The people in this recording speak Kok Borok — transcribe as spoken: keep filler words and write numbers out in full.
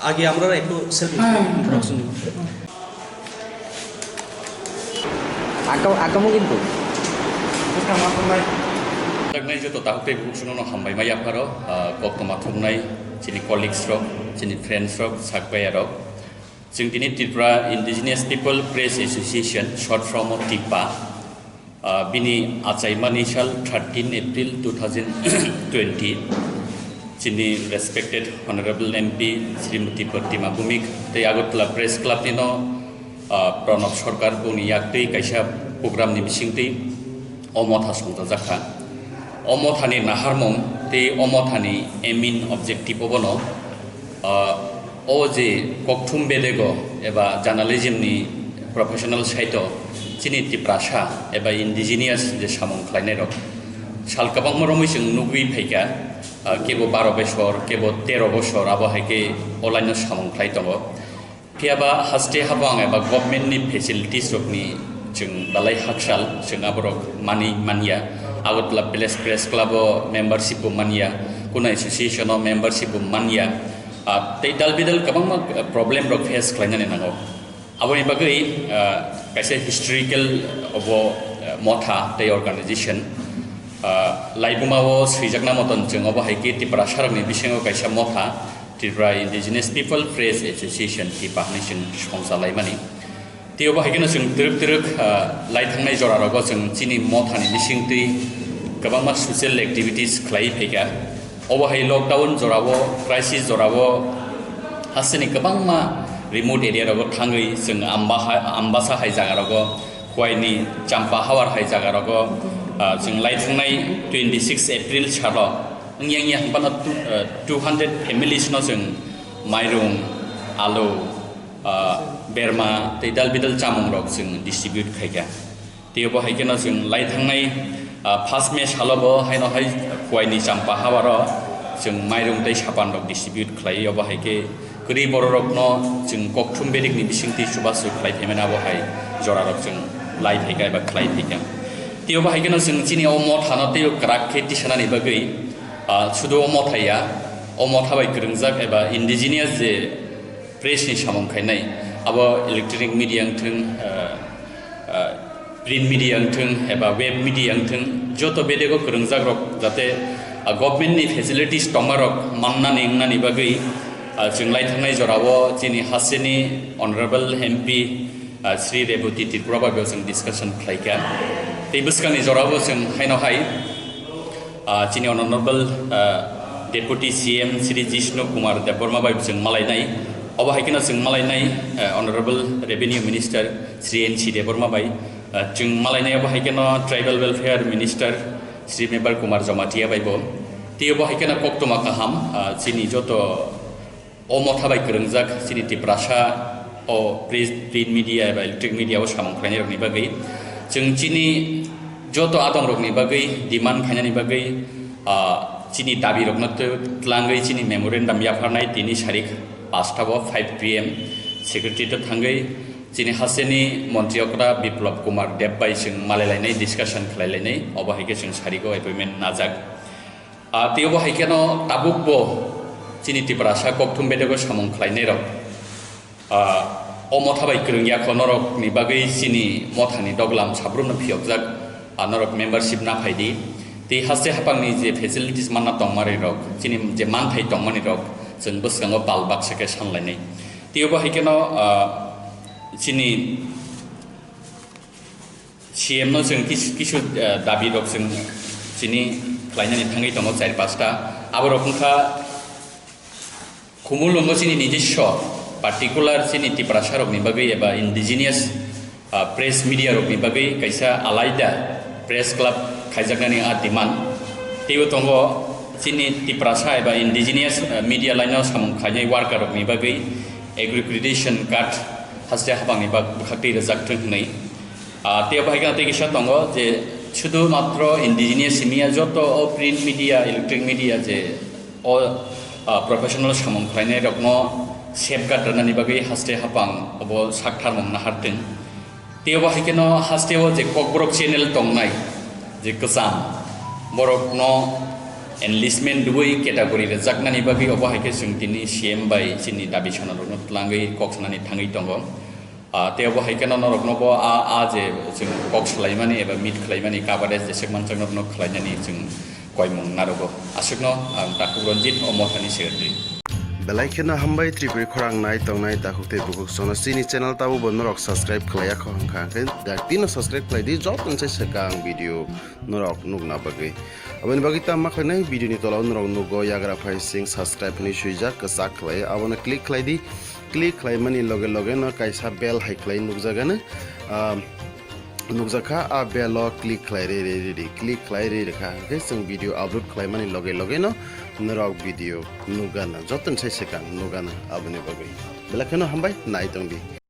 আগে আমরা একটু সেলফ ইন্ট্রোডাকশন দিব। Agam, agam mungkin tuh. Taknai joto takhuk tei bukhuk songno hambai ma yapharo, ah, koktwma thumnai chini colleagues rok, chini friends rok, sakbaya rok. Chwng tini Tripura Indigenous People Press Association, short form of TIPA, ah, bini achaimani sal thirteen April two thousand twenty, chini respected Honorable M P Srimati Pratima Bhumik tei Agartala Press Club nino, ah, Pranab Sarkar boni yaktwi kaisa program ni bisingtwi o motha songchajakha. O mothani naharmung tei o mothani aim in objective obono, ah, o je kokthum bedego eba journalism ni professional side o chini Tiprasa eba indigenous je samung khlainai rok sal kwbangma romwi chwng nugwi phaikha, ah, kebo baro bosor, kebo tero bosor, abo hai khe o line o samung khlai tongo. Phiya ba haste habang eba government ni facilities rok ni chwng belai hakchal, chwng aborok manwi manya. Agartala Village Press Club o membership bo manya, Kuna Association o membership bo manya. Ah, tei dal bidal kwbangma, ah, problem rok face khlainani nango. Aboni bagwi, ah, kaisa historical obo, ah, motha tei organization. Ah, laibuma o swijakna moton chwng obo hai khe Tiprasa rokni bisingo kaisa motha. Tripura Indigenous People Press Association, TIPA hinwi chwng songchalaimani. Tei obo hai kheno chwng twrwk twrwk, ah, lai thangnai jora rogo chwng chini mothani bisingtwi kwbangma social activities khlaiwi phaikha. Obo hai lockdown jorao, crisis jorao hasteni kwbangma remote area rogo thangwi chwng Amba ha-, Ambasa hai jaga rogo, Khwaini Champa Hawar hai jaga rogo, ah, chwng lai thangnai twenty six April salo wngya wngya hwnphano two, eh, two hundred families no chwng mairung, alu, ah, berma tei dal bidal chamung rok chwng distribute khaikha. Tei obo hai kheno chwng lai thangnai, ah, first May salo bo haino hai Khwaini Champa Hawaro chwng mairung tei sapan rok distribute khlai, obo hai khe kwrwi bororokno chwng kokthum bedekni bisingtwi chubachu khlai phaimani abo hai jorarok chwng lai phaikha eba khlai phaikha. Tei obo hai kheno chwng chini o mothano teibo kwrak khe tisanani bagwi, ah, sudu o motha ya, o motha bai kwrwngjak eba indigenous je press ni samung khainai, abo electronic media wngthwng, ah, ah, print media wngthwng eba web media wngthwng, joto bedego kwrwngjak rok jate, ah, government ni facilities tongma rok mannani wngnani bagwi, ah, chwng lai thangnai jorao chini hasteni Honorable M P, ah, Shri Rebati Tripura bai bo chwng discussion khlaikha. Tei bwskangni jorao chwng haino hai, ah, chini Honorable, ah, Deputy C M Shri Jishnu Kumar Debbarma bai bo chwng malainai. Obo hai kheno chwng malainai, ah, Honorable Revenue Minister Shri N C Debbarma bai, ah, chwng malainai obo hai kheno Tribal Welfare Minister Shri Mebar Kumar Jamatia bai bo. Tei obo hai kheno koktwma kaham, ah, chini joto o motha bai kwrwngjak chini Tiprasa o press, print media eba electronic media o samung khlainai rokni bagwi, chwng chini joto adong rokni bagwi demand khainani bagwi, ah, chini dabi rokno tw-, twlangwi chini memorandum yapharnai tini sarik pasta o five P M Secretariat o thangwi chini hasteni montri okra Biplab Kumar Deb bai chwng malailainai, discussion khlailainai, obo hai khe chwng sarigo appointment najak. Ah, tei obo hai kheno tabuk bo chini Tiprasa kokthum bedego samung khlainai rok, ah, o motha bai kwrwng ya kho norok ni bagwi chini mothani doglam sabrumno phiyokjak, ah, norok membership na phai di. Tei haste haphangni je facilities manna tongmani rok, chini je manthai tongmani rok, chwng bwskango pal baksa khe sanlainai. Tei obo hai kheno, ah, chini C M no chwng kis-, kisu, eh, dabi rok chwng chini khlainani thangwi tongo char pasta. Aborok wngkha Khumulwngo chini nijiswa particular chini Tiprasa rokni bagwi eba indigenous, ah, press media rokni bagwi kaisa alaida press club khaijaknani a demand. Teibo tongo chini Tiprasa eba indigenous, ah, media line o samung khlainai worker rokni bagwi accreditation card haste haphangni bak-, bwkhaktwi rwjak thwng hwnwi. Ah, tei obo hai kheno tei kisa tongo je sudu matro indigenous himya joto o print media, electronic media je o, ah, professional samung khlainai rokno safeguard rwnani bagwi haste haphang obo saktharmung nahartwng. Tei obo hai kheno haste o je Kokborok channel tongnai je kwcham borokno Enlistment rwui category rwjaknani bagwi obo hai khe chwng tini C M bai chini dabi sonarokno twlangwi kok sanani thangwi tongo. Ah, tei obo hai kheno norokno bo a, a je chwng kok salaimani eba meet khlaimani coverage jesek manchak norokno khlainani chwng koimung narogo. Aswkno ang Takhuk Ranjit, o mothani secretary. Belai kheno hambai Tripuri khorang nai tongnai takhuk tei bukhuk sono chini channel tabo bo norok subscribe khlaiya kho hwnkha hwnkhe da tino subscribe khlai di joto se swkang video norok nukna bagwi. Aboni bagwi tamo khlainai video ni tola o norok nugo yagra phai sing subscribe hinwi swijak kwchak khlai abono click khlai di. Click khlaimani loge loge no kaisa bell hai khlai nukjagano. Ah, nukjakha, a bell o click khlai ri ri ri ri, click khlai ri rikha hwnkhe chwng video upload khlaimani loge loge no norok video nukgana, joto ni sai swkang nukgana aboni bagwi. Belai kheno hambai nai tongdi.